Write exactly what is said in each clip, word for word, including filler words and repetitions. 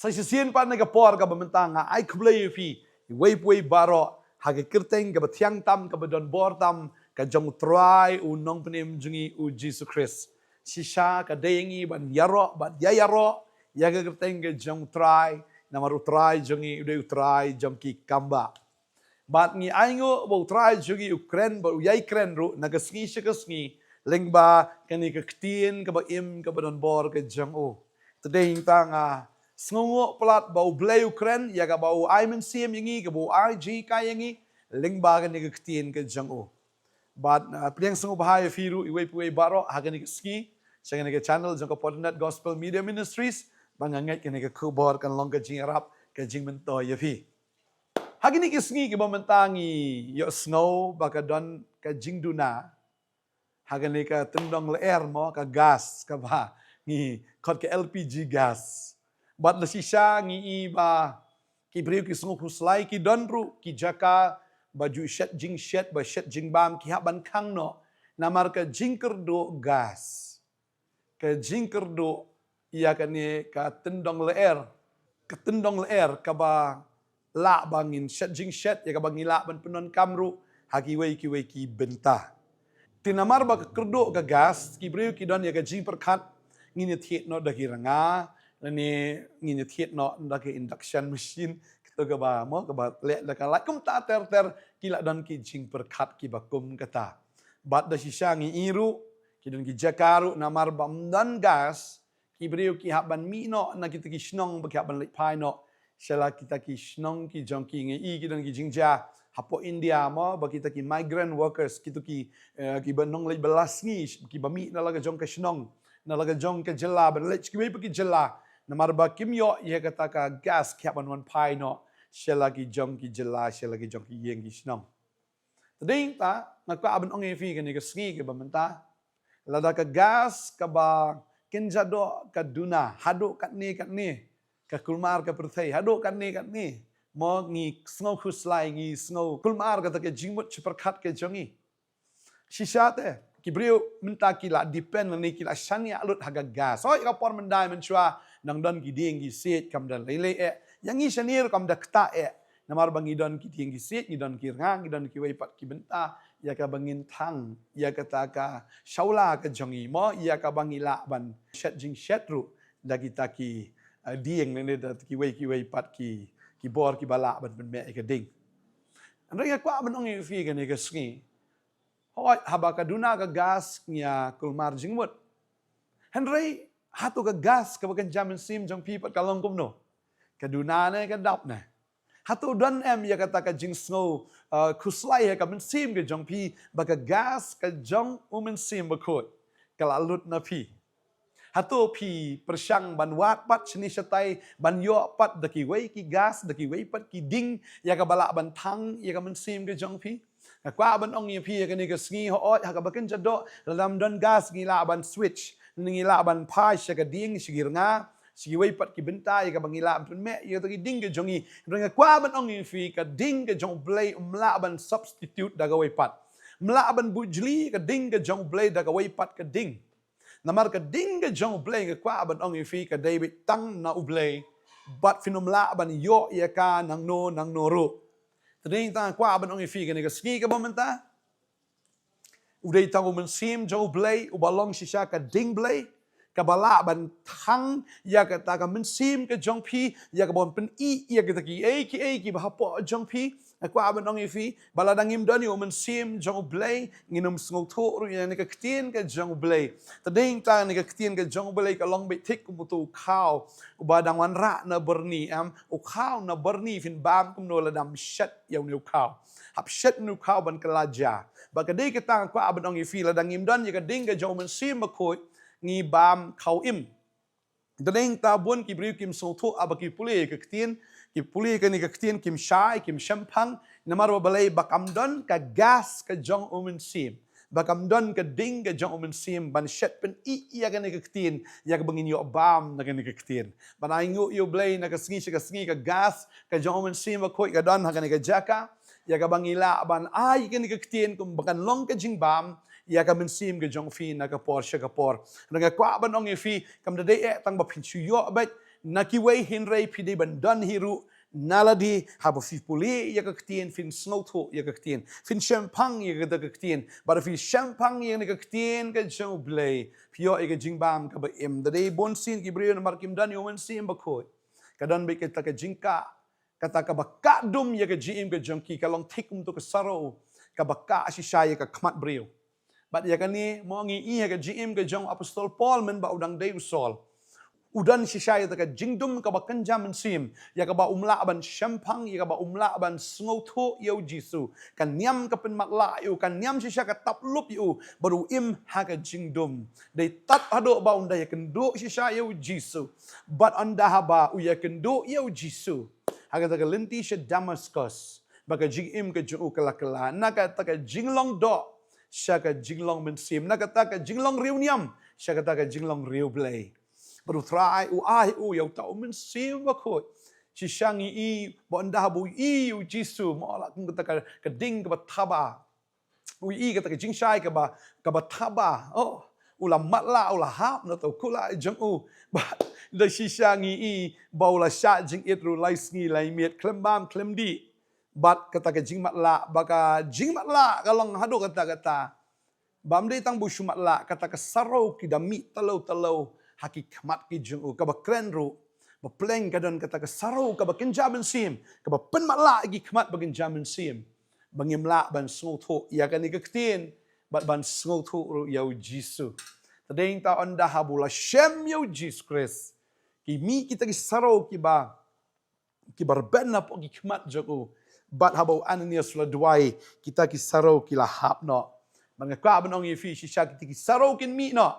Sa shisien pat na ka por kaba mynta nga ai khublei ïa phi, iwei pa iwei baroh, ha ka kyrteng kaba thiang tam, kaba don bor tam, ka jong U Trai U Nongpynim jong ngi U Jisu Khrist. Shisha ka dei ïa ngi ban ïaroh, ban ïa ïaroh ïa ka kyrteng ka jong U Trai, namar U Trai jong ngi u dei U Trai jong ki kam bah. Bad ngi ai nguh ba U Trai jong ngi u kren bad u ïai kren ruh na ka sngi sha ka sngi, lyngba kane ka ktien kaba im kaba don bor ka jong u. Te dei tang nga sngewnguh palat ba U Blei u kren ïa kaba u ai mynsiem ïa ngi, kaba u ai jinghikai ïa ngi, lyngba kane ka ktien ka jong u. Bad, ah, pdiang sngewbha ïa phi ruh iwei pa iwei baroh ha kane ka sngi sha kane ka channel jong ka Fortinet Gospel Media Ministries, ba nga ngeit kane ka khubor kan long ka jingïarap, ka jingmyntoi ïa phi. Ha kine ki sngi kiba mynta ngi ïohsngew ba ka don ka jingduna ha kane ka tyndong lyer mo, ka gas kaba ngi khot ka L P G gas. Bad la shisha ngi i ba ki briew ki sngewkhuslai, ki don ruh ki jaka ba ju shet jingshet, ba shet jingbam, ki hap ban khang noh namar ka jingkyrduh gas. Ka jingkyrduh ïa kane ka tyndong lyer, ka tyndong lyer kaba lah ba ngin shet jingshet, ïa kaba ngi lah ban pyndonkam ruh ha kiwei kiwei ki bynta. Te namar ba ka kyrduh ka gas, ki briew ki don ïa ka jingpyrkhat, ngin ïa thied noh da ki rnga, lane ngin ïa thied noh da ki induction machine, kito kaba mo, kaba leh da ka light, kumta ter ter, ki la don ki jingpyrkhat kiba kum kata. Bad da shisha ngi i ruh, ki don ki jaka ruh namar ba ym don gas, ki briew ki hap ban mih noh na kita ki shnong ba ki hap ban leit phai noh sha la kita ki shnong ki jong ki. Ngi i ki don ki jingjia hapoh India mo, ba kita ki migrant workers, kito ki, eh, kiba nongleit ba la sngi, kiba mih na la ka jong ka shnong, na la ka jong ka jylla ban leit sha kiwei pat ki jylla, namar ba kim ïoh ïa kata ka gas, ki hap ban wan phai noh sha la ki jong ki jylla, sha la ki jong ki ïing ki shnong. Te dei ta nga kwah ban ong ïa phi kane ka sngi kaba mynta, lada ka gas kaba kynja doh ka duna haduh katne katne, ka kulmar ka pyrthei haduh katne katne, mo, ngi sngewkhuslai, ngi sngewkulmar kata ka jingmut jingpyrkhat ka jong ngi. Shisha te ki briew mynta ki la depend lane ki la shaniah lut ha ka gas. Hooid, ka por mynta mynshuwa nang don ki dieng ki siej, kam da lei lei eh. Ïa ngi shane ruh kam da ktah eh. Namar ba ngi don ki dieng ki siej, ngi don ki rnga, ngi don kiwei pat ki bynta ïa kaba ngin thang ïa kata ka shawla ka jong ngi, mo, ïa kaba ngi lah ban shet jingshet ruh da kita ki, eh, dieng lane da kiwei kiwei pat ki, ki bor kiba lah ban pynmih ïa ka ding. Hynrei nga kwah ban ong ïa phi kane ka sngi, hooid, haba ka duna ka gas ngi ïa kulmar jingmut. Hynrei hato ka gas kaba kynja mynsiem jong phi pat ka long kumno? Ka duna ne ka dap ne? Hato don em ïa kata ka jingsngew, uh, khuslai ha ka mynsiem ka jong phi ba ka gas ka jong U Mynsiem Bakhuid ka la lut na phi? Hato phi pyrshang ban wad pat shane shatai, ban ïoh pat da kiwei ki gas, da kiwei pat ki ding, ïa kaba lah ban thang ïa ka mynsiem ka jong phi? Nga kwah ban ong ïa phi ïa kane ka sngi, hooid, ha kaba kynja doh, lada ym don gas ngi lah ban switch, ngi lah ban phai sha ka dieng, sha ki rnga, sha kiwei pat ki bynta ïa kaba ngi lah ban pynmih ïa kata ki ding ka jong ngi. Hynrei nga kwah ban ong ïa phi, ka ding ka jong U Blei ym lah ban substitute da kawei pat. Ym lah ban bujli ka ding ka jong U Blei da kawei pat ka ding. Namar ka ding ka jong U Blei, nga kwah ban ong ïa phi, ka dei beit tang na U Blei, bad phin ym lah ban ïoh ïa ka nangno nangno ruh. Te dei tang nga kwah ban ong ïa phi kane ka sngi kaba mynta, u dei tang U Mynsiem jong U Blei uba long shisha ka ding Blei, kaba lah ban thang ïa kata ka mynsiem ka jong phi, ïa kaba pyn-i ïa kita kiei kiei kiba hapoh jong phi. Nga kwah ban ong ïa phi ba lada ngim don ïa U Mynsiem jong U Blei, ngin ym sngewthuh ruh ïa kane ka ktien ka jong U Blei. Te dei tang kane ka ktien ka jong U Blei ka long beit thik kum uto u khaw uba dang wanrah na byrni, em, u khaw na byrni, phin bam kumno lada ym shet ïa une u khaw? Hap shet une u khaw ban kylla ja. Bad ka dei kata nga kwah ban ong ïa phi, lada ngim don ïa ka ding ka jong U Mynsiem Bakhuid, ngi bam khaw im. Te dei tang bun ki briew kim sngewthuh haba ki pule ka ktien, ki pule kane ka ktien, kim shai, kim shemphang, namar ba balei? Ba kam don ka gas ka jong U Mynsiem, ba kam don ka ding ka jong U Mynsiem ban shet pyn-i ïa kane ka ktien, ïa kaba ngin ïoh bam na kane ka ktien. Bad nga ainguh ïa U Blei, na ka sngi sha ka sngi ka gas ka jong U Mynsiem Bakhuid ka don ha kane ka jaka, ïa kaba ngi lah ban ai kane ka ktien kumba kan long ka jingbam ïa ka mynsiem ka jong phi na ka por sha ka por. Nga kwah ban ong ïa phi, kam da dei eh tang ba phin shu ïoh beit, na kiwei, hynrei phi dei ban don hi ruh na lade. Haba phi pule ïa ka ktien, phin sngewthuh ïa ka ktien, phin shemphang ïa ka ktien. Bad phi shemphang ïa ka ktien ka jong U Blei, phi ïoh ïa ka jingbam kaba im. Da dei bun sien ki briew namar kim don ïa U Mynsiem Bakhuid, ka don beit kata ka jingkah, kata kaba kah dum ïa ka jingim ka jong ki, ka long thik kumto ka saro kaba kah shisha ïa ka khmat briew. Bad ïa kane mo ngi ïohi ha ka jingim ka jong Apostol Paul mynba u dang dei u Saul. U don shisha ïa kata ka jingdum kaba kynja mynsiem, ïa kaba um lah ban shemphang, ïa kaba um lah ban sngewthuh ïa U Jisu. Ka niam ka pynmatlah ïa u, ka niam shisha ka tap lup ïa u, bad u im ha ka jingdum. Dei tad haduh ba un da ïakynduh shisha ïa U Jisu. Bad ynda haba u ïakynduh ïa U Jisu ha kata ka lynti sha Damascus, ba ka jingim ka jong u ka la kylla na kata ka jinglong doh sha ka jinglong mynsiem, na kata ka jinglong riewniam sha kata ka jinglong riewblei. Bad U Trai u ai u ïa uta U Mynsiem Bakhuid. Shisha ngi ïohi ba ynda haba u ïohi U Jisu, mo la kum kata ka, ka ding kaba thaba. U ïohi kata ka jingshai kaba, kaba thaba. Oh, u la matlah, u la hap na uta u kular jong u. Bad da shisha ngi ïohi ba u la shah jingit ruh lai sngi lai miet, khlem bam khlem dih. Bad kata ka jingmatlah, ba ka jingmatlah ka long haduh katta katta. Bym dei tang ba u shu matlah, kata ka saro ki da mih talo talo ha ki khmat ki jong u, kaba kren ruh ba pleng ka don kata ka saro kaba kynja mynsiem, kaba pynmatlah ïa ki khmat ba kynja mynsiem, ba ngim lah ban sngewthuh ïa kane ka ktien, bad ban sngewthuh ruh ïa U Jisu. Te dei ta ynda haba u la shem ïa U Jisu Khrist, ki mih kita ki saro kiba, kiba rben hapoh ki khmat jong u. Bad haba u Ananias u la duwai, kita ki saro ki la hap noh. Bad nga kwah ban ong ïa phi, shisha kita ki saro kin mih noh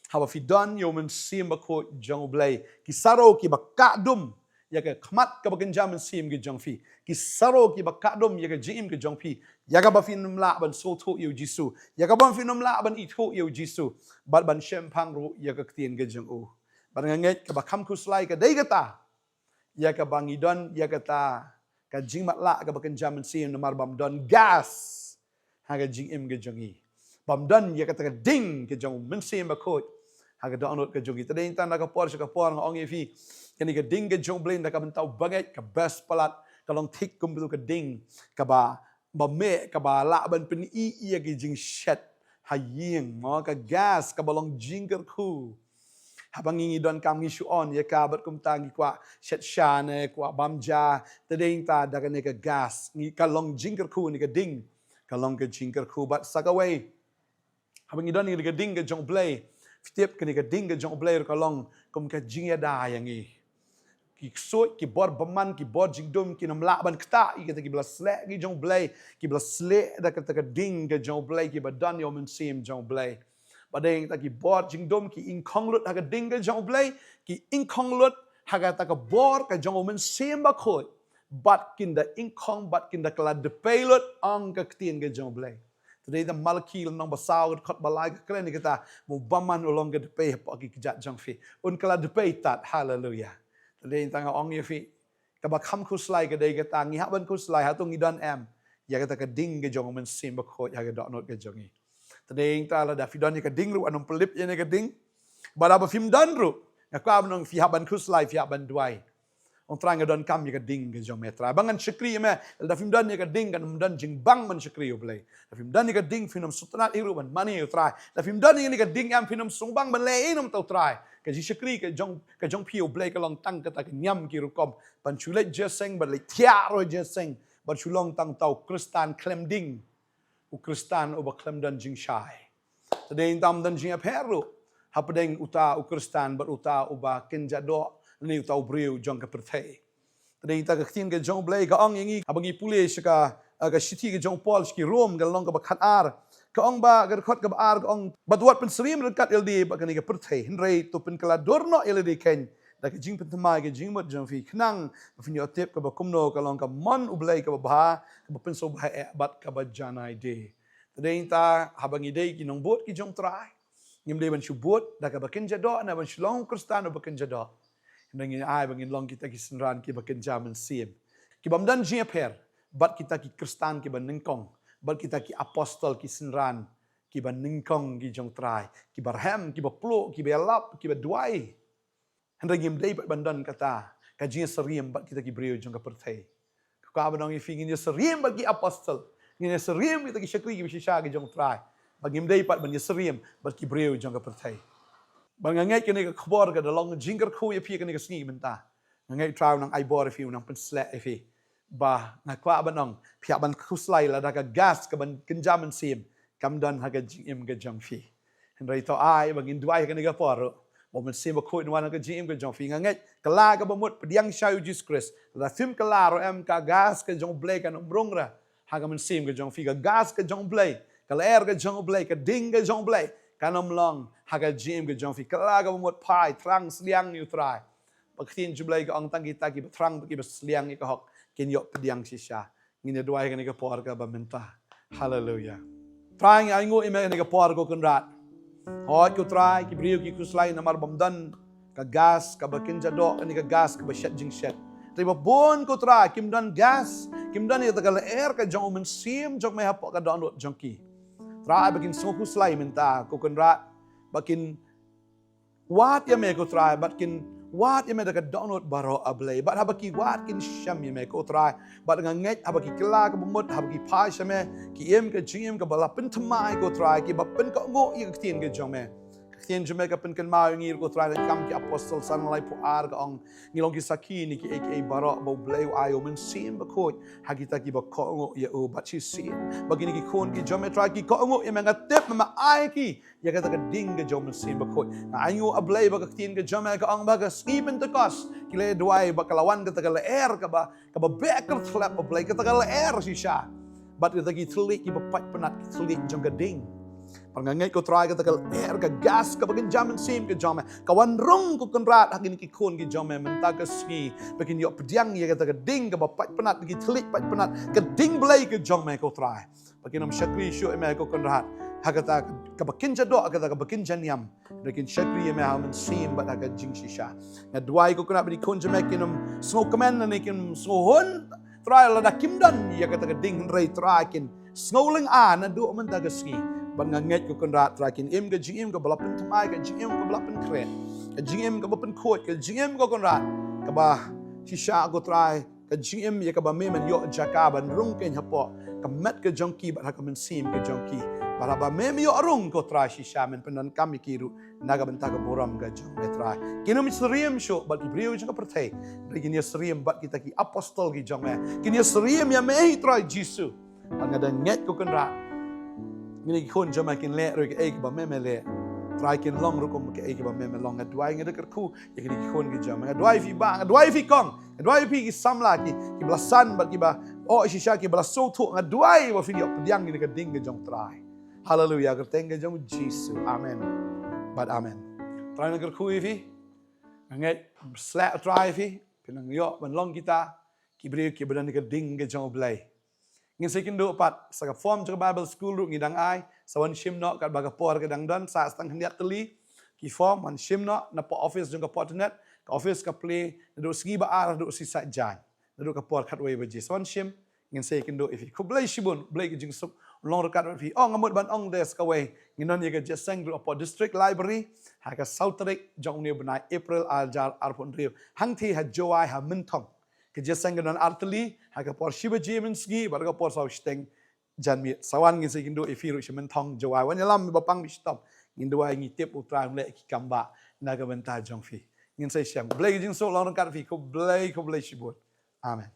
haba phi don ïa U Mynsiem Bakhuid jong U Blei. Ki saro kiba kah dum ïa ka khmat kaba kynja mynsiem ka jong phi. Ki saro kiba kah dum ïa ka jingim ka jong phi, ïa kaba phin ym lah ban sngewthuh ïa U Jisu, ïa kaba phin ym lah ban ithuh ïa U Jisu, bad ban shemphang ruh ïa ka ktien ka jong u. Bad nga ngeit kaba kham khuslai ka dei kata, ïa kaba ngi don ïa kata ka jingmatlah kaba kynja mynsiem, namar bym don gas ha ka jingim ka jong ngi. Bym don ïa kata ka ding ka jong U Mynsiem Bakhuid ha ka dohnud ka jong ngi. Te dei tang na ka por sha ka por nga ong ïa phi, kane ka ding ka jong U Blei na ka bynta u bangeit ka best palat, ka long thik kum ka ding kaba, ba meh, kaba lah ban pyni ïa ki jingshet ha ïing, mo, ka gas kaba long jingkyrkhu. Haba ngi, ngi donkam ngi shu on ïa ka, bad kumta ngi kwah shet sha ne kwah bam ja. Te dei ta da kane ka gas, ngi, ka long jingkyrkhu ne ka ding, ka long ka jingkyrkhu. Bad sa kawei, haba ngi don ïa ka ding ka jong U Blei, phi tip kane ka ding ka jong U Blei ruh ka long kum ka jingïada ïa ngi. Ki ksuid, ki bor bymman, ki bor jingdum kin ym lah ban ktah ïa kita kiba la sleh ki jong U Blei, kiba la sleh da kata ka ding ka jong U Blei, kiba don ïa U Mynsiem jong U Blei. Bad dei ta ki bor jingdum ki ingkhong lut ha ka ding ka jong U Blei, ki ingkhong lut ha kata ka bor ka jong U Mynsiem Bakhuid. Bad kin da ingkhong, bad kin da kylla dpei lut, ong ka ktien ka jong U Blei. Te dei ta Malaki lynnong ba saw, ka dkhot ba lai ka kren ïa kata, mo, bymman u long ka dpei hapoh ki kjat jong phi. Un kylla dpei tad, haleluya. Te dei ta nga ong ïa phi, kaba kham khuslai ka dei kata, ngi hap ban khuslai, hato ngi don em ïa kata ka ding ka jong U Mynsiem Bakhuid ha ka dohnud ka jong ngi. Te dei ta lada phi don ïa ka ding ruh, wat nym pynlip ïa kane ka ding. Bad haba phim don ruh, nga kwah ban ong phi hap ban khuslai, phi hap ban duwai. Ong Trai, nga donkam ïa ka ding ka jong me Trai, ba ngan shakri ïa me. Lada phim don ïa ka ding, kan ym don jingbang ban shakri ïa U Blei. Lada phim don ïa ka ding, phin ym sngewtynnad hi ruh ban mane ïa U Trai. Lada phim don ïa ka ding em, phin ym sngewbang ban leh ei ei na ka bynta U Trai. Ka jingsakri ka jong, ka jong phi ïa U Blei ka long tang kata ka niam ki rukom, ban shu leit jingïaseng, ban leit thiah ruh jingïaseng, ban shu long tang uta u Khristan khlem ding, u Khristan uba khlem don jingshai. Te dei ta ym don jingïapher ruh hapdeng uta u Khristan bad uta uba kynja doh, ne uta u briew jong ka pyrthei. Te dei ta ka ktien ka jong U Blei ka ong ïa ngi, haba ngi pule sha ka, eh, ka shithi ka jong u Paul sha ki Rom, ka lynnong kaba khatar, ka ong, ba ka dkhot kaba ar ka ong, bad wat pynsyriem ryngkat ïa lade bad kane ka pyrthei, hynrei to pynkylla dur noh ïa lade keiñ da ka jingpynthymmai ka jingmut jong phi, khnang ba phin ïoh tip kaba kumno ka long ka mon U Blei kaba bha, kaba pynsngewbha eh bad kaba janai de. Te dei ta haba ngi dei ki nongbud ki jong U Trai, ngim dei ban shu bud da kaba kynja doh, ne ban shu long u Khristan uba kynja doh. Hynrei ngi ai ba ngin long kita ki synran kiba kynja mynsiem, ki bym don jingïapher bad kita ki Khristan kiba nyngkong, bad kita ki apostol, ki synran kiba nyngkong ki jong U Trai, kiba rhem, kiba pluh, kiba ïalap, kiba duwai. Hynrei ngim dei pat ban don kata ka jingïasyriem bad kita ki briew jong ka pyrthei. Ka kwah ban ong ïa phi, ngin ïasyriem bad ki apostol, ngin ïasyriem kita ki shakri ki ba shisha ki jong U Trai, bad ngim dei pat ban ïasyriem bad ki briew jong ka pyrthei. Bad nga ngeit kane ka khubor ka da long jingkyrkhu ïa phi kane ka sngi mynta. Nga ngeit U Trai u nang ai bor ïa phi, u nang pynshlur ïa phi. Ba nga kwah ban ong, phi hap ban khuslai lada ka gas ka ban kynja mynsiem kam don ha ka jingim ka jong phi. Hynrei to ai ba ngin duwai ha kane ka por ruh, ba U Mynsiem Bakhuid un wan ha ka jingim ka jong phi. Nga ngeit kylla ka bamut, pdiang sha U Jisu Khrist. Lada phim kylla ruh, em, ka gas ka jong U Blei kan ym rung ruh ha ka mynsiem ka jong phi. Ka gas ka jong U Blei, ka lyer ka jong U Blei, ka ding ka jong U Blei kan ym long ha ka jingim ka jong phi. Kylla ka bamut, phai, thrang, sliang ïa U Trai. Ba ka ktien jong U Blei ka ong, tang kita ki ba thrang bad ki ba sliang ïa ka hok kin ïoh pdiang shisha. Ngin ïa duwai kane ka por ka ba mynta. Haleluya. Trai, ngi ainguh ïa me kane ka por, ko Kynrad. Hooid ko Trai, ki briew ki khuslai namar bym don ka gas ka ba kynja doh, kane ka gas ka ba shet jingshet. Trai, ba bun ko Trai kim don gas, kim don ïa kata ka lyer ka jong U Mynsiem jong me hapoh ka dohnud jong ki. Trai, ba kin sngewkhuslai mynta, ko Kynrad, ba kin wad ïa me ko Trai, bad kin wad ïa me da ka dohnud baroh, A Blei. Bad haba ki wad kin shem ïa me ko Trai. Bad nga ngeit haba ki kylla ka bamut, haba ki phai sha me, ki im ka jingim ka ba la pynthymmai ko Trai, ki ba pynkohnguh ïa ka ktien ka jong me. Ka ktien jong me ka pynkynmaw ïa ngi ruh ko Trai, na Ki Kam ki Apostol san, laiphew ar ka ong, ngi long ki sakhi na kiei kiei baroh ba U Blei u ai U Mynsiem Bakhuid ha kita ki ba kohnguh ïa u. Bad shisien ba kine ki khun ki jong me Trai ki kohnguh ïa me, nga tip me, me ai ki ïa kata ka ding ka jong U Mynsiem Bakhuid. Nga ainguh, A Blei, ba ka ktien ka jong me ka ong ba ka sngi Pentekost ki la duwai ba ka la wan kata ka lyer ka ba, ka ba beh kyrthlep, A Blei, kata ka lyer shisha. Bad kata ki thylliej ki ba pait pynat, ki thylliej jong ka ding. Bad nga ngeit ko Trai, kata ka lyer, ka gas ka ba kynja mynsiem ka jong me ka wan rung ko Kynrad ha kine ki khun ki jong me mynta ka sngi, ba kin ïoh pdiang ïa kata ka ding ka ba pait pynat, ki thylliej pait pynat, ka ding Blei ka jong me ko Trai. Ba kin ym shakri shuh ïa me ko Kynrad ha kata ka ba kynja doh, ha kata ka ba kynja niam. Hynrei kin shakri ïa me ha mynsiem bad ha ka jingshisha. Nga duwai ko Kynrad ba ki khun jong me kin ym sngewkmen ne kin ym sngewhun, Trai, lada kim don ïa kata ka ding, hynrei Trai kin sngewlyngngoh naduh mynta ka sngi. Bad nga ngeit ko Kynrad Trai kin im ka jingim ka ba la pynthymmai, ka jingim ka ba la pynkhreh, ka jingim ka ba pynkhuid, ka jingim ko Kynrad ka ba shisha ko Trai, ka jingim ïa ka ba me men ïoh jaka ban rung keiñ hapoh ka met ka jong ki bad ha ka mynsiem ka jong ki. Bad haba me men ïoh rung ko Trai, shisha men pyndonkam ïa ki ruh na ka bynta ka burom ka jong me Trai. Kin ym syriem shuh bad ki briew jong ka pyrthei, hynrei kin ïasyriem bad kita ki apostol ki jong me, kin ïasyriem ïa me Trai Jisu. Bad nga da ngeit ko Kynrad, kine ki khun jong me kin leh ruh kaei ka ba me men leh. Trai, kin long ruh kum kaei ka ba me men long. Nga duwai, nga da kyrkhu ïa kine ki khun ki jong me. Nga duwai ïa phi Bah, nga duwai ïa phi Kong, nga duwai ïa phi ki samla ki, ki ba la san bad ki ba, oh, shisha ki ba la sngewthuh. Nga duwai ba phin ïoh pdiang kine ka ding ka jong Trai. Haleluya, kyrteng ka jong Jisu. Amen bad amen. Trai nang kyrkhu ïa phi. Nga ngeit shlei Trai ïa phi, phin nang ïoh ban long kita ki briew ki ba don ka ding ka jong U Blei. Ngin sa ïakynduh pat, sa ka form jong ka Bible School ruh ngi dang ai, sa wan shim noh katba ka por ka dang don, sa tang khyndiat tylli ki form, wan shim noh napoh office jong ka Fortinet, ka office ka plie naduh sngi ba ar haduh shi sait jaiñ, naduh ka por khatwei baje. Sa wan shim, ngin sa ïakynduh ïa phi. Khublei shibun, Blei ka jingsuk long ryngkat bad phi. Oh, nga mut ban ong de sa kawei, ngin don ïa ka jingïaseng ruh hapoh District Library ha ka saw tarik jong une u bnai April ar hajar arphew hynriew, hangtei ha Jowai ha Mynthong. Ka jingïaseng kan don artylli, ha ka por shi baje mynsngi bad ha ka por saw shiteng janmiet. Sa wan, ngin sa ïakynduh ïa phi ruh sha Mynthong, Jowai. Wan ïalam, ba pang bad shitom. Ngin duwai, ngi tip U Trai un leh ki kam bah na ka bynta jong phi. Ngin sa ïashem. Blei ka jingsuk long ryngkat phi. Khublei, khublei shibun. Amen.